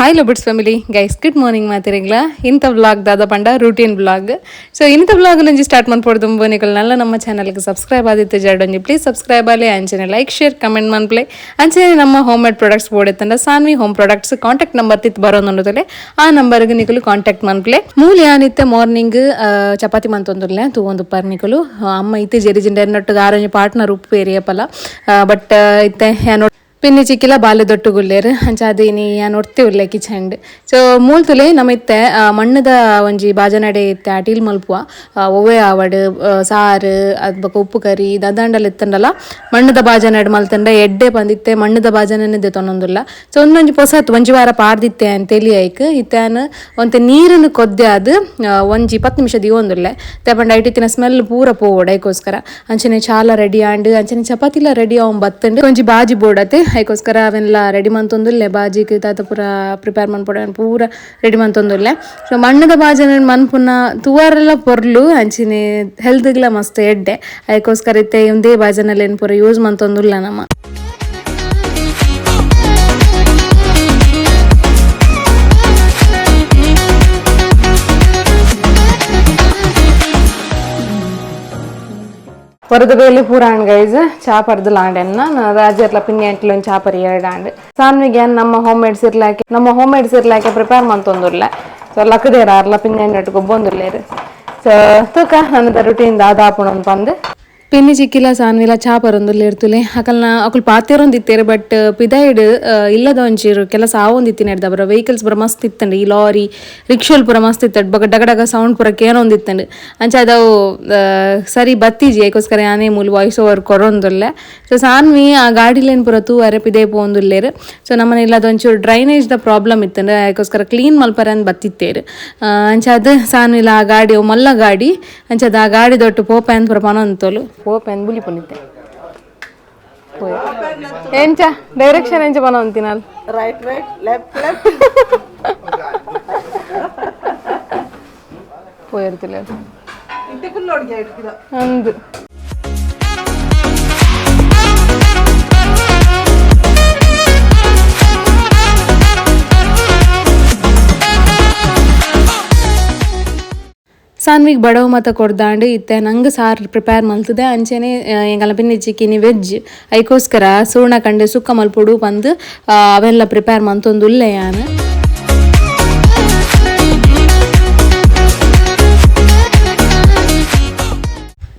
Hi ಲಬುಡ್ಸ್ family guys, good morning ಮಾತಿರಿಗ್ಲ. ಇಂಥ vlog ದಾದ ಪಂಡ routine vlog. So ಇಂಥ ವ್ಲಾಗ್ ನಂಜಿ ಸ್ಟಾರ್ಟ್ ಮನ್ಪೊಡು ದುಂಬು ನಿಕುಲು ನಲ್ಲ ನಮ್ಮ ಚಾನಲ್ಗೆ ಸಬ್ಸ್ಕ್ರೈಬ್ ಆದಿತ್ತು ಜಡೊಂಜಿ ಪ್ಲೀಸ್ ಸಬ್ಸ್ಕ್ರೈಬ್ ಆಲೆ, ಅಂಚನೆ like, share, comment ಮನ್ಪ್ಲೆ. ಅಂಚನೆ ನಮ್ಮ home made products ಬೋಡೆತ್ತಂಡ Saanvi home products contact number ತಿತ್ ಬರೋನುಂಡುತಲೆ, ಆ ನಂಬರ್ಗೆ ನಿಕುಲು ಕಾಂಟ್ಯಾಕ್ಟ್ ಮನ್ಪ್ಲೆ. ಮೂಲ ಯಾನಿತ್ತೆ ಮಾರ್ನಿಂಗ್ ಚಪಾತಿ ಮಂತೊಂದುಲ್ಲೆ ತೂವೊಂದು ನಿಕುಲು. ಅಮ್ಮ ಇತ್ತೆ ಜೆರಿಜಿಂಡ ಎನ್ನೊಟ್ಟಿಗೆ ಆರೊಂಜಿ ಪಾರ್ಟ್ನರ್ ಉಪ್ಪು ಏರಿಯಪಲ. ಬಟ್ ಇತ್ತೆ ಯಾನ್ ಪಿನ್ನಿ ಚಿಕ್ಕಿಲ ಬಾಲೆ ದೊಟ್ಟುಗುಲ್ಲೇರ್, ಅಂಚಾದ್ ಇನಿ ಯಾನ್ ಒರ್ತಿ ಉಲ್ಲೆ ಕಿಚನ್ಡ್. ಸೊ ಮೂಲ್ತುಲೆ ನಮ ಇತ್ತೆ ಮಣ್ಣುದ ಒಂಜಿ ಬಾಜನಡೆ ಇತ್ತೆ ಅಟೀಲ್ ಮಲ್ಪುವ. ಒವ್ವೆ ಆವಡ್, ಸಾರು ಅದ್ ಬೊಕ ಉಪ್ಪು ಕರಿ ದಾದಾಂಡಲ ಇತ್ತುಂಡಲ ಮಣ್ಣುದ ಬಾಜನಡ್ ಮಲ್ತಂಡ ಎಡ್ಡೆ ಪಂದಿತ್ತೆ ಮಣ್ಣುದ ಬಾಜನನೆ ದೆತೊನೊಂದುಲ್ಲ. ಸೊ ಒಂದೊಂಜಿ ಪೊಸತ್ ಒಂಜಿ ವಾರ ಪಾರ್ದಿತ್ತೆ ಆನ್ ತೆಲಿ ಐಕ್. ಇತ್ತೆ ಆನ್ ಒಂತೆ ನೀರುನು ಕೊದ್ದೆ ಆದ್ ಒಂಜಿ 10 ನಿಮಿಷ ದೀವೊಂದುಲ್ಲೆ. ದಾಯೆ ಐಟ್ ಇತ್ತಿನ ಸ್ಮೆಲ್ ಪೂರ ಪೋವೊಡು, ಐಕೋಸ್ಕರ. ಅಂಚನೆ ಚಾಲ ರೆಡಿ ಆಂಡ್, ಅಂಚನೆ ಚಪಾತಿಲ ರೆಡಿ ಆವೊಂದು ಬತ್ತುಂಡು. ಒಂಜಿ ಬಾಜಿ ಬೋಡತೆ, ಐಕೋಸ್ಕರ ಅವೆನ್ಲ ರೆಡಿ ಮಂತೊಂದುಲ್ಲೆ. ಬಾಜಿಗ್ ದಾದ ಪೂರ ಪ್ರಿಪೇರ್ ಮನ್ಪೊಡು ಪೂರ ರೆಡಿ ಮಂತೊಂದುಲ್ಲೆ. ಸೊ ಮಣ್ಣುದ ಬಾಜನ ಮನ್ಪುನ ತೂವರೆಲ ಪೊರ್ಲು, ಅಂಚನೆ ಹೆಲ್ತ್ಗ್ಲ ಮಸ್ತ್ ಎಡ್ಡೆ. ಐಕೋಸ್ಕರ ಇತ್ತೆ ಒಂದೇ ಬಾಜನಲೆನ್ ಪೂರ ಯೂಸ್ ಮಂತೊಂದುಲ್ಲ ನಮ. ವರದ ಬೇಲೆ ಪೂರ ಆಂಡ್ ಗೈಸ್, ಚಾ ಪರ್ದು ಲಾಂಡೆನ್ನ ರಾಜರ್ಲ ಪಿನ್ನಿ ಚಾ ಪರಿ ಎರಡು ಆಂಡ್. ಸಾನ್ವಿಗೆ ನಮ್ಮ ಹೋಮ್ ಮೇಡ್ ಸಿರ್ಲಾಕೆ, ನಮ್ಮ ಹೋಮ್ ಮೇಡ್ ಸಿರ್ಲಾಕೆ ಪ್ರಿಪೇರ್ ಮಂತೊಂದುಲ್ಲೆ. ಸೊ ಲಕ್ಕದೇರ ಅರ್ಲ ಪಿನ್ನಿ ಅಂಟು ಗೊಬ್ಬೊಂದುಲ್ಲೇರು. ಸೊ ತೂಕ ನನ್ನದ ರುಟೀನ್ ದಾದಾಪುಣ ಪಂದ್. ಪಿನ್ನಿ ಚಿಕ್ಕಿಲ ಸಾನ್ವಿಲ ಚಾ ಪರೊಂದುಲ್ಲೆರ್ ಇರ್ತುಲೆ. ಅಕಲ್ನ ಅಕುಲು ಪಾತೆರೊಂದಿತ್ತೇರು, ಬಟ್ ಪಿದಾಯ್ಡ್ ಇಲ್ಲದ ಒಂಚೂರು ಕೆಲಸ ಆವೊಂದಿತ್ತಿನ ಬರ ವೆಹಿಕಲ್ಸ್ ಪೂರ ಮಸ್ತ್ ಇತ್ತಂಡು. ಈ ಲಾರಿ ರಿಕ್ಷೋಲ್ ಪೂರ ಮಸ್ತ್ ಇತ್ತಂಡು, ಬೊಕ ಡಗ ಡಗ ಸೌಂಡ್ ಪೂರ ಕೇನೊಂದಿತ್ತಂಡು. ಅಂಚ ಅದವು ಸರಿ ಬತ್ತಿಜಿ, ಐಕೋಸ್ಕರ ಯಾನೇ ಮೂಲು ವಾಯ್ಸ್ ಓವರ್ ಕೊರೊಂದುಲ್ಲೆ. ಸೊ ಸಾನ್ವಿ ಆ ಗಾಡಿಲೇನ್ ಪೂರ ತೂವರೆ ಪಿದೆ ಪೋವೊಂದುಲ್ಲೆರ್. ಸೊ ನಮ್ಮನೆ ಇಲ್ಲದ ಒಂಚೂರು drainage the problem ಇತ್ತಂಡು, ಐಕೋಸ್ಕರ ಕ್ಲೀನ್ ಮಲ್ಪರೆ ಅಂದ್ ಬತ್ತಿತ್ತೇರು. ಅಂಚ ಅದು ಸಾನ್ವಿಲ ಆ ಗಾಡಿ ಮಲ್ಲ ಗಾಡಿ, ಅಂಚದ ಆ ಗಾಡಿ ದೊಟ್ಟು ಪೋಪ ಅಂದ್ ಪೂರ ಪನೊಂತೋಲು. ಪೋಪ ಅಂದ್ ಬುಲಿಪುನಿತ್ತೆ ಎಂಚ ಡೈರೆಕ್ಷನ್ ಎಂಚ ಪನೊಂತಿನಲ್? Right right, left left. ಪೋಯಿರ್ತಿಲ್ಲ ಅಂದು. ಸಾನ್ವಿಗ್ ಬಡವು ಮತ ಕೊಡ್ದಾಂಡು. ಇತ್ತೆ ನಂಗೆ ಸಾರು ಪ್ರಿಪೇರ್ ಮಲ್ತದೆ. ಅಂಚೆನೆ ಎಂಕಲ್ನ ಪಿನ್ನಿ ಚಿಕ್ಕಿನಿ ವೆಜ್, ಐಕೋಸ್ಕರ ಸೂರ್ಣ ಕಂಡೆ ಸುಕ್ಕ ಮಲ್ಪೊಡು ಪಂದ್ ಅವೆಲ್ಲ ಪ್ರಿಪೇರ್ ಮಂತೊಂದುಲ್ಲೆ ಯಾನ್.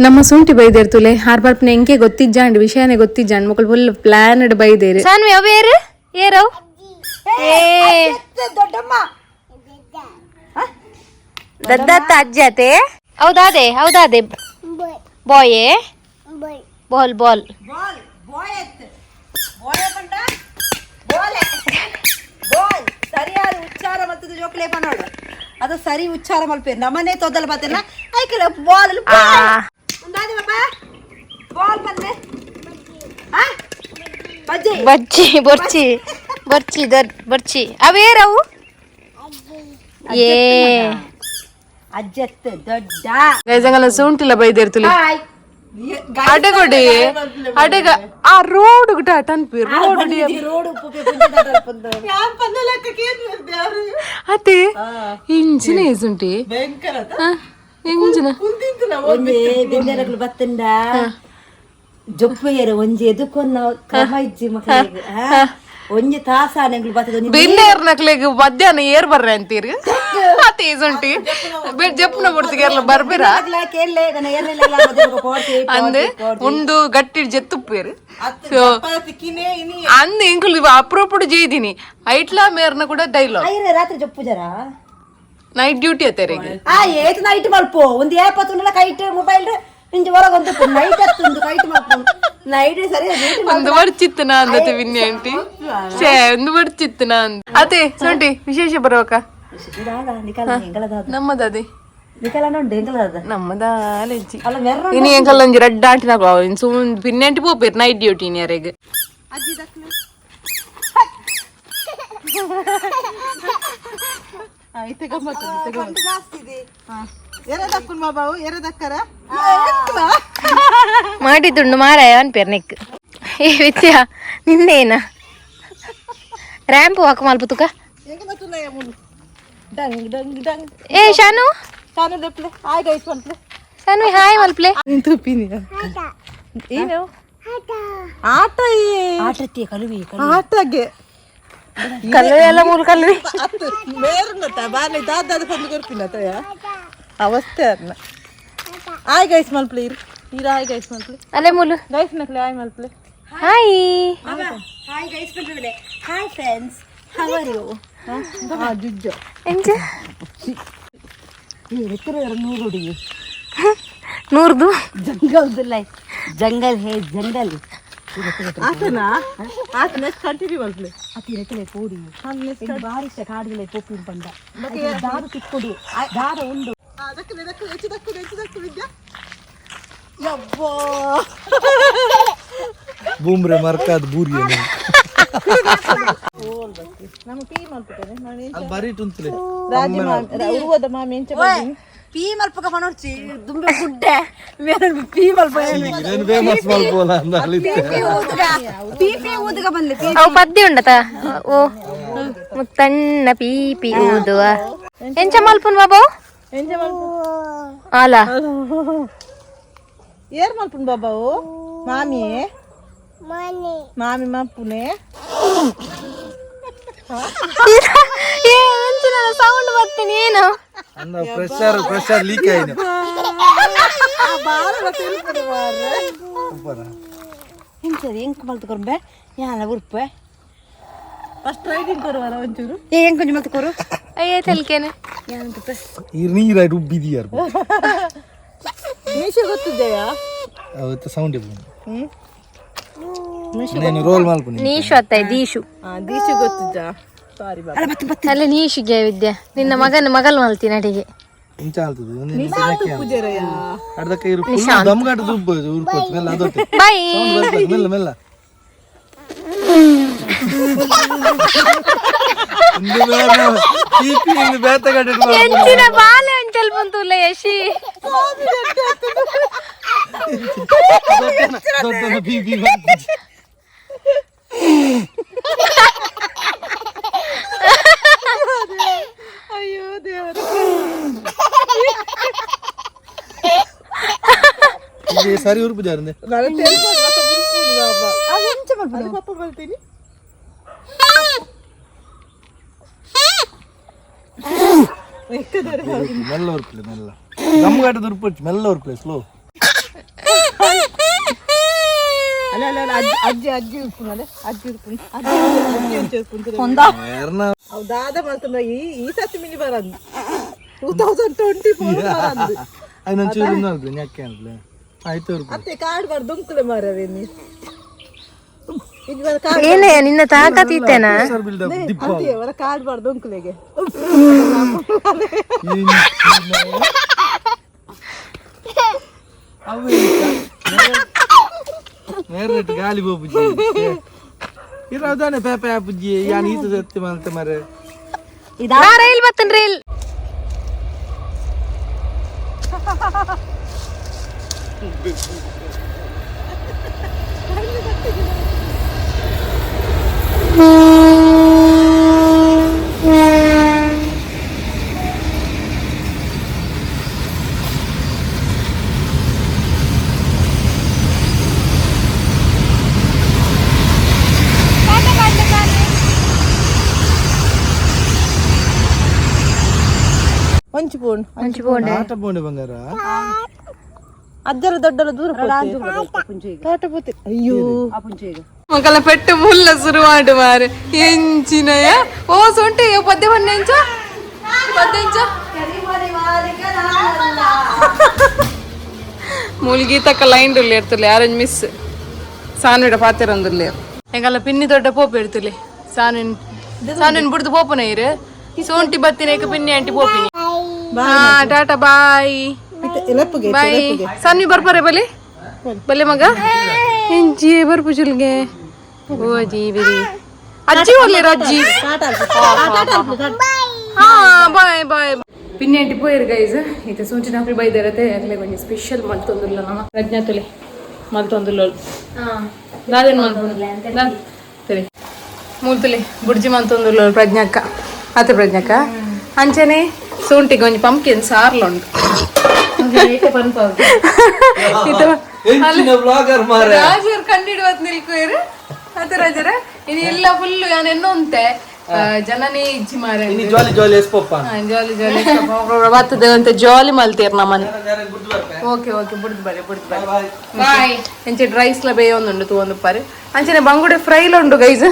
ನಮ್ಮ ಸುಂಟಿ ಬೈದೇರ್ ತುಲೆ, ಆರ್ ಬರ್ಪನೆ ಎಂಕೆ ಗೊತ್ತಿಜ್ಜಾಂಡ್, ವಿಷಯನೇ ಗೊತ್ತಿಜ್ಜಾಂಡ್. ಮೊಕುಲು ಫುಲ್ ಪ್ಲಾನ್ಡ್ ಬೈದೇರು. ಸಾನ್ವಿ, ಅವು ಏರು ಏರವು? ಏ. ದೊಡ್ಡಮ್ಮ. ದದ್ದತ್ತ ಅಜ್ಜತೆ ಹೌದಾದೆ, ಹೌದಾದೆ. ಬಾಯೇ, ball ball. Ball ಬಾಯ್ ಎತ್ ಬಾಯ್ ಪಂಡ ಬೋಲೆ ಬಾಲ್. ಸರಿಯಾದ ಉಚ್ಚಾರ ಮಲ್ತದ ಜೋಕ್ಲೆ ಪನೋಡು. ಅದು ಸರಿ ಉಚ್ಚಾರ ಮಲ್ಪೇರು ನಮ್ಮನೆ ತೊದಲ ಬತ್ತಿಲ್ಲ. ಐಕಲ ಬಾಲ್ ಉಂದಾದಿ ಬಾಬಾ, ಬಾಲ್ ಬಂದೆ. ಆ ಬಜ್ಜಿ. ಬಜ್ಜಿ ಬೊರ್ಚಿ ಬೊರ್ಚಿ there ಬೊರ್ಚಿ. ಅವೇರವು? ಏ. ಅಜ್ಜತ್ ದೊಡ್ಡ. ಗೈಸ್, ಸೂಂಟಿಲ ಬೈದೇರ್ ತುಲೆ. ಹಾಯ್. ಅಡೆಗೊಡಿ ಅಡೆಗ ಆ ರೋಡ್ ಗುಟ ಟನ್ಪಿ ರೋಡ್. ರೋಡ್ ಉಪ್ಪು. ಅತೆ ಇಂಚಿನ ಸುಂಟಿ ಇಂಚಿನ. ಒಂಜಿ ಬೆಂದೆರಗಳು ಬತ್ತಂಡ ಜೊಪ್ಪೆಯರು ಒಂಜಿ ಎದುಕೊನ್ನ ಕ್ರಮ ಇಜ್ಜಿ ಮಕ್ಕಳಿಗೆ. ಒಂಜಿ ತಾಸಾನೆಗಳು ಬತ್ತದ ಒಂಜಿ. ಬಿನ್ನೇರ್ ನಕ್ಲೆಗ್ ಮಧ್ಯಾಹ್ನ ಏರ್ ಬರ್ರೆ ಅಂತೀರಿ ಅತೆ ಸುಂಟಿ. ಜಪ್ಪುನ ಬುಡ್ತಿಗೆ ಏರ್ಲ ಬರ್ಬಿರ? ಕೇಳಲೆ ನನ್ನ ಏರ್ಲಿಲ್ಲ ಪೋರ್ತಿ. ಅಂದ್ ಉಂಡು ಗಟ್ಟಿ ಜೆತ್ತುಪ್ಪೇರು. ಸೊ ಅಂದ್ ಎಂಕುಲು ಅಪ್ರೂಪುಡು ಜೈದಿನಿ ಐಟ್ಲಾ ಮೇರ್ನ ಕೂಡ ಡೈಲಾಗ್. ಐರೆ ರಾತ್ರಿ ಜೊಪ್ಪು ಜರ. ನೈಟ್ ಡ್ಯೂಟಿ ಅತ್ತೇರಿಗೆ. ಆ ಏತ್ ನೈಟ್ ಮಲ್ಪು ಒಂದು ಏಪತ್ತುಂಡಲ ಕೈಟ್ ಮೊಬೈಲ್ ಇಂಚ ಹೊರಗೆ ಒಂದು ನೈಟ್ ಅತ್ತುಂದು ಕೈಟ್ ಮಲ್ಪು ನೈಟ್ ಸರಿ ಡ್ಯೂಟಿ. ಒಂದು ವರ್ಚಿತ್ತನ ಅಂದತೆ ವಿನ್ಯ ಆಂಟಿ. ಛೇ, ಒಂದು ವರ್ಚಿತ್ತನ ಅಂದ ಅದೇ ಸೊಂಟಿ. ವಿಶೇಷ ಬರುವಕ. ದಾದ ನಿಕಲ ಎಂಕಲ ದಾದ? ನಮ್ಮದದೆ. ನಿಕಲ ಉಂಡು ಎಂಕಲ ದಾದ? ನಮ್ಮದಾಲೆಜ್ಜಿ. ಅಲ್ಲ ಮೆರ್ರ. ಇನಿ ಎಂಕಲ್ ಒಂಜಿ ರಡ್ಡ್ ಆಂಟಿನ ಸುಮ್ ಪಿನ್ನೆ ಆಂಟಿ ಪೋಪೇರ್ ನೈಟ್ ಡ್ಯೂಟಿ ಇನಿ ಅರೆಗ್. ಮಾಡಿದ್ದುಂಡು ಮಾರಾಯ ಅನ್ಪೇರ್ ನೆಕ್. ಏ ವಿದ್ಯಾ, ನಿನ್ನೇನ ರ್ಯಾಂಪ್ ವಾಕ್ ಮಲ್ಪುತುಕ. Dung dung dung. ಏ ಶಾನು, ಶಾನು ದೆಪ್ಲೆ ಹಾಯ್ ಗೈಸ್ ಮಲ್ಪ್ಲೆ. ಶಾನು ಹಾಯ್ ಮಲ್ಪ್ಲೆ. ತುಪ್ಪಿನಿ ಏನು ಆಟ? ಆಟಕ್ಕೆ ಕಲುವಿ. ಆಟಗೆ. ಕಲ್ಲು ಎಲ್ಲ ಮೂರು ಕಲ್ಲು. ಅತ್ತು ಮೇರುನ್ನತ ಬಾಲೆ ದಾದಾದ ಬಂದು ಕೊರ್ಪಿನ ತಯ ಅವಸ್ಥೆ ಅನ್ನ. ಆಯ್ ಗೈಸ್ ಮಲ್ಪ್ಲೆ, ಇರು ಇರು, ಆಯ್ ಗೈಸ್ ಮಲ್ಪ್ಲೆ. ಅಲ್ಲೇ ಮೂಲು. ಗೈಸ್ ನಕ್ಲೆ ಆಯ್ ಮಲ್ಪ್ಲೆ. Hi. Hi guys ಬಂದ್ರೆ, hi friends, how are you? ಆ ಜುಜ್ಜ. ಎಂಚ? ಈ ಎತ್ತರ ನೂರುಡಿ. ನೂರ್ದು. ಜಂಗಲ್ ಲೈಫ್, ಜಂಗಲ್ ಹೇ ಜಂಗಲ್. ಆತನಾ ಆತ ನೆಕ್ಸ್ಟ್ ಕಂಟಿನ್ಯೂ ಮಲ್ಪ್ಲೆ. ಅತಿ ರೆಕ್ಕಲೆ ಪೋಡಿ ಬಾರಿ ಇಷ್ಟ ಕಾಡುಗಳ ಪೋಪಿನ ಬಂದ ದಾರ ತಿಕ್ಕೊಡು ದಾರ ಉಂಡು. ದಕ್ಕಲೆ ದಕ್ಕಲೆ, ಹೆಚ್ಚು ದಕ್ಕಲೆ, ಹೆಚ್ಚು ದಕ್ಕು ವಿದ್ಯಾ. ಯವ್ವಾ. ಬೂಮ್ರೆ ಮರ್ಕಾದ್ ಬೂರಿ. ನಮ್ಮ ಟೀ ಮಲ್ಪುತ್ತೇನೆ ನಾನು. ಅಲ್ಲಿ ಬರೀ ಟುಂತ್ಲೆ. ರಾಜಿ ಮಾಮಿ ಉರುವದ ಮಾಮಿ ಎಂಚ ಬಂದಿನಿ. ಪೀ ಮಲ್ಪಕ ಮನೋರ್ಚಿ ದುಂಬೆ ಗುಡ್ಡೆ ಮೇರೆ ಪೀ ಮಲ್ಪ. ಏನು ಫೇಮಸ್ ಮಲ್ಪೋಲ ಅಂದ ಅಲ್ಲಿ. ಪೀ ಊದುಗ, ಪೀ ಪೀ ಊದುಗ ಬಂದ್ಲಿ ಪೀ. ಅವು ಪದ್ಯ ಉಂಡತ ಓ ಮುತ್ತಣ್ಣ ಪೀ ಪಿ ಊದುವ ಎಂಚ ಮಲ್ಪುನ್ ಬಾಬು? ಎಂಚ ಮಲ್ಪು? ಅಲ. ಏರ್ ಮಲ್ಪುನ್ ಬಾಬಾವು? ಮಾಮಿ ಮಾಮಿ ಮಲ್ಪುನೆ. ಏ ಎಂಚಿನ ಸೌಂಡ್ ಬರ್ತೀನಿ ಏನು? ಅಂದ pressure pressure leak ಆಯ್ತು. ಬಾರ తెలుಪುಡು ಮಾರ್ರೆ. ಎಂಚ ಎಂಕ್ ಮಲ್ತುಕೊರ್ಬೆ ಯಾನ ಉರ್ಪೆ. ಫಸ್ಟ್ ರೈಡಿಂಗ್ ಕೊರುವರ ಒಂಚೂರು. ಏ ಎಂಕ್ ಒಂಜಿ ಮಲ್ತುಕೊರು. ಅಯ್ಯೋ ತೆಲ್ಕೇನೆ. ಈ ನೀರಾಯ್ತು ಉಬ್ಬಿದೀಯಾರು. ಮೀಸೆ ಗೊತ್ತಿದೆಯಾ? ಅವತ್ತು ಸೌಂಡ್ ಇರ್ಬೋದು. నేను ರೋಲ್ ಮಲ್ಪುನಿ. ನೀಶು ಅತ್ತ ದೀಶು. ಹಾ ದೀಶು ಗೊತ್ತಿದ್ದ, ಸಾರಿ ಬಾಬಾ. ಅಲ್ಲಿ ನೀಶುಗೆ ವಿದ್ಯಾ ನಿನ್ನ ಮಗನ ಮಗಲ್ ಮಲ್ತೀನಿ ಅಡಿಗೆ. ಇಂಚ ಆಲ್ತದೆ ಒಂದು. ಪೂಜಾರಯ್ಯ. ಅರ್ಧಕ್ಕೆ ಇರು ದಮ್ಗಾಟ ದುಬ್ಬ ಉರ್ಕೋತು ಮೆಲ್ಲ ಅದೊಟ್ಟೆ. ಬಾಯ್. ಸೌಂಡ್ ಬರ್ತದೆ ಮೆಲ್ಲ ಮೆಲ್ಲ. ಇಂದು ಬೇರೆ ಪಿ ಇಂದು ಬೇತಗಡ್ಡೆ. ಎಂಚಿನ ಬಾಲೆ ಅಂಚಲ್ ಬಂತು ಯಶಿ. ದೊಡ್ಡ ಪಿ ಪಿ. ಅಯ್ಯೋ ದೇವರು. ಇದು ಸರಿ ಉರುಪು ಜಾರಂದೆ. ನಾನು తెలుಪುಡು ಮತ್ತೆ ಉರ್ಪುಡು ಬಾಬಾ. ಅದು ಎಂಚ ಮಲ್ಪುಡು ಅದು ಪಪ್ಪ ಮಲ್ತೀನಿ. ಎಕ್ಕದರೆ. ಮೆಲ್ಲ ಉರುಪುಲೆ ಮೆಲ್ಲ, ದಮ್ಗಾಟದ ಉರುಪು ಮೆಲ್ಲ ಉರುಪುಲೆ ಸ್ಲೋ. ಅಲ್ಲ ಅಲ್ಲ ಅಲ್ಲ, ಅಜ್ಜಿ ಅಜ್ಜಿ ಅಜ್ಜಿ ಉರ್ಪುನಲೆ, ಅಜ್ಜಿ ಉರ್ಪುನು, ಅಜ್ಜಿ ಅಜ್ಜಿ ಎಂಚ ಉರ್ಪುನು. ಏರ್ನ. ಅವು ದಾದ ಮಲ್ತಂದ್ರೆ ಈ ಈ ಸತಿ ಮಿನಿ ಬರಂದು 2024 ಬರಂದು. ಅದು ನಂಚೂರು ಅಲ್ಪ್ಲೆ ನ್ಯಾಕೆ ಅಲ್ಪ್ಲೆ ಆಯ್ತು ಉರುಪು. ಅತ್ತೆ ಕಾರ್ಡ್ ಬಾರ್ ದುಂಕುಲೆ ಮಾರವೇ ನೀ ಇದು ಬರ ಕಾರ್ಡ್. ಏನೇ ನಿನ್ನ ತಾಕತ್ ಇತ್ತೇನಾ? Pressure build up ದಿಪ್ಪ. ಅಂತೀಯ ಬರ ಕಾರ್ಡ್ ಬಾರ್ ದುಂಕುಲೆಗೆ. ನೇರನೆಟ್ ಗಾಲಿ ಬೋಪುಜಿ ಇರಾವ್ದಾನೆ ಪೇಪೆ ಆಪುಜಿ ಯಾನ್ ಈತ ಸತ್ಯ ಮಲ್ತ ಮರೆ. ನಾ ರೈಲ್ ಬತ್ತನ್ ರೈಲ್. ಒಂಚಿ ಪೋಣ್. ಒಂಚಿ ಪೋಂಡೆ. ಆಟ ಬೋಂಡೆ ಬಂಗಾರ. ಅಜ್ಜರ ದೊಡ್ಡಲ ದೂರ ತಾಟ ಪೋತೆ ಅಯ್ಯೋ. ಮಕ್ಕಳ ಪೆಟ್ಟು ಮುಲ್ಲ ಶುರು ಮಾರೆ ಎಂಚಿನಯ ಓ ಸೊಂಟಿ ಪದ್ಯ ಬಣ್ಣ ಎಂಚ ಪದ್ಯ ಎಂಚ ಮೂಲ್ಗಿ ತಕ್ಕ ಲೈನ್ ಇರ್ತಲೆ ಯಾರಂಜ್ ಮಿಸ್ ಸಾನುವಿಡ ಪಾತಿರಂದುಲ್ಲೆ ಎಂಗಲ್ಲ ಪಿನ್ನಿ ದೊಡ್ಡ ಪೋಪು ಇರ್ತಲೆ ಸಾನುವಿನ ಸಾನುವಿನ ಬುಡ್ದು ಪೋಪುನ ಇರು ಸೋಂಟಿ ಬತ್ತಿನ ಪಿನ್ನಿ ಆಂಟಿ ಪೋಪಿನಿ. ಹಾ ಟಾಟಾ ಬಾಯ್. ಎಲಪ್ಪುಗೆ. ಬಾಯ್ ಸಾನ್ವಿ ಬರ್ಪಾರೆ ಬಲೆ ಬಲೆ ಮಗ ಎಂಜಿ ಬರ್ಪು ಚುಲ್ಗೆ ಓ ಅಜ್ಜಿ ಬಿರಿ ಅಜ್ಜಿ ಹೋಗ್ಲಿರ ಅಜ್ಜಿ. ಹಾ ಬಾಯ್ ಬಾಯ್ ಪಿನ್ನಿ ಆಂಟಿ ಪೋಯಿರು ಗೈಸ್. ಇತ್ತೆ ಸೂಂಚಿನ ಹಾಕಿ ಬೈದಿರತ್ತೆ ಅಕ್ಲೆ ಒಂಜಿ ಸ್ಪೆಷಲ್ ಮಲ್ತೊಂದುಲ್ಲ ನಮ್ಮ ಪ್ರಜ್ಞಾ ತುಲೆ ಮಲ್ತೊಂದುಲ್ಲ. ದಾದೇನು ಮಲ್ಪುಂಡು ಸರಿ ಮೂಲ್ತುಲೆ ಬುಡ್ಜಿ ಮಲ್ತೊಂದುಲ್ಲ ಪ್ರಜ್ಞಾಕ್ಕ. ಅತ್ತೆ ಪ್ರಜ್ಞಕ್ಕ ಅಂಚನೆ ಸೂಂಟಿಗೆ ಒಂಜಿ ಪಂಪ್ಕಿನ್ ಸಾರ್ಲ ಉಂಡು. ಎಂಚಿನ ಬ್ಲಾಗರ್ ಮಾರೆ. ರಾಜರ್ ಕಂಡಿಡುವತ್ ನಿಲ್ಕುವೇರು ಅತ್ತೆ ರಾಜರ. ಇನ್ನು ಎಲ್ಲ ಫುಲ್ ಯಾನ್ ಎನ್ನೊಂತೆ ಜನನೇ ಇಜ್ಜಿ ಮಾರೆ. ಇನಿ ಜಾಲಿ ಜಾಲಿ ಎಸ್ಪೊಪ್ಪ. ಜಾಲಿ ಜಾಲಿ ಬರ್ತದೆ ಅಂತ ಜಾಲಿ ಮಲ್ತೀರ್ ನಮ್ಮನೆ. ಓಕೆ ಓಕೆ, ಬುಡ್ದು ಬರೆ ಬುಡ್ದು ಬರೆ. ಬಾಯ್. ಅಂಚೆ ಡ್ರೈಸ್ಲ ಬೇಯೊಂದುಂಡು ತೂವೊಂದು ಪಾರೆ. ಅಂಚನೆ ಬಂಗುಡೆ ಫ್ರೈಲ ಉಂಡು ಗೈಸ್,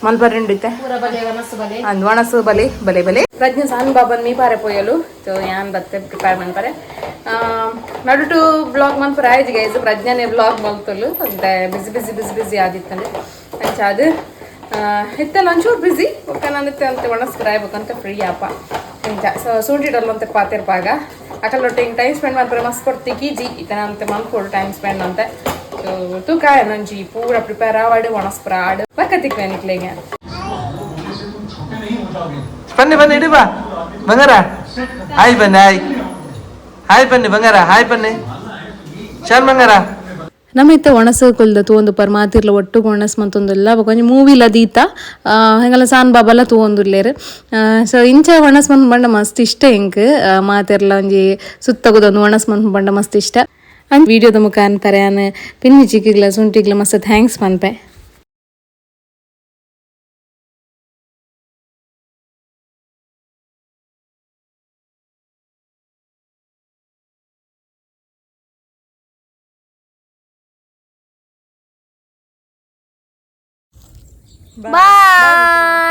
ಮಲ್ಪರೆ ಉಂಡಿತ್ತೆ. ಅಂದ್ ಒಣಸು ಬಲೆ ಬಲೆ ಬಲೆ. ಪ್ರಜ್ಞೆ ಸಾನ್ ಬಾಬನ್ ಮೀ ಪಾರೆ ಪೋಯಲು. ಸೊ ಯಾನ್ ಬತ್ತೆ ಪ್ರಿಪೇರ್ ಮನ್ಪರೆ. ನಡುಟು ಬ್ಲಾಗ್ ಮನ್ಪರೆ ಆಯ್ತು ಗೈಸ್. ಪ್ರಜ್ಞಾನೇ ಬ್ಲಾಗ್ ಮಲ್ತೊಲು ಅಂತೆ. ಬಿಸಿ ಬಿಸಿ ಬಿಸಿ ಬಿಸಿ ಆದಿತ್ತಂಡೆ. ಅಂಚ ಅದು ಇತ್ತೆಲ್ಲ ಒಂಚೂರು ಬಿಸಿ ಬೊಕ್ಕ ನಾನು ಅಂತ ಒಣಸ್ ಅಂತ ಫ್ರೀ ಆಪ ಇಂಚ. ಸೊ ಸೂಂಟಿಡಲ್ಲ ಅಂತ ಪಾತಿರ್ಪಾಗ ಅಕಲೊಟ್ಟು ಹಿಂಗೆ ಟೈಮ್ ಸ್ಪೆಂಡ್ ಮನ್ಪರೆ ಮಸ್ತ್ ಕೊಡ್ತಿ ಕೀಜಿ ಇತ್ತನ ಅಂತ ಮನ್ಪೊಡು ಟೈಮ್ ಸ್ಪೆಂಡ್ ಅಂತೆ. ಸೊ ತೂಕಾಯ ನಂಜಿ ಪೂರ ಪ್ರಿಪೇರ್ ಆವಾಡು ಒಣಸ್ಪುರ ಆಡು ಬಕ್ಕತಿಕ್ ನಿಕ್ಲೆಗೆ. ಬನ್ನಿ ಬನ್ನಿ, ಇಡಿ ಬಾ ಬಂಗಾರ. ಹಾಯ್ ಬನ್ನಿ, ಹಾಯ್ ಹಾಯ್ ಬನ್ನಿ ಬಂಗಾರ, ಹಾಯ್ ಬನ್ನಿ ಶಾನ್ ಬಂಗಾರ. ನಮ್ಮ ಇತ್ತ ಒಣಸು ಕುಲ್ದ ತೂವೊಂದು ಪರ್ ಮಾತಿರ್ಲ ಒಟ್ಟು ಒಣಸ್ ಮಂತೊಂದುಲ್ಲ. ಬೊಕ ಒಂಜಿ ಮೂವಿಲ ದೀತ ಹೆಂಗಲ ಸಾನ್ ಬಾಬಲ ತೂವೊಂದುಲ್ಲೆರ್. ಸೊ ಇಂಚ ಒಣಸ್ ಮನ್ಪು ಪಂಡ ಮಸ್ತ್ ಇಷ್ಟ ಎಂಕ್. ಮಾತೆರ್ಲ ಒಂಜಿ ಸುತ್ತಗುದೊಂದು ಒಣಸ್ ಮನ್ಪು ಪಂಡ ಮಸ್ತ್ ಇಷ್ಟ. ಅಂದ್ ವಿಡಿಯೋದ ಮುಖಾಂತರ ಯಾನ್ ಪಿನ್ನಿ ಚಿಕ್ಕಿಗ್ಲ ಸುಂಟಿಗ್ಲ ಮಸ್ತ್ thanks ಪನ್ಪೆ. ಬಾಯ್.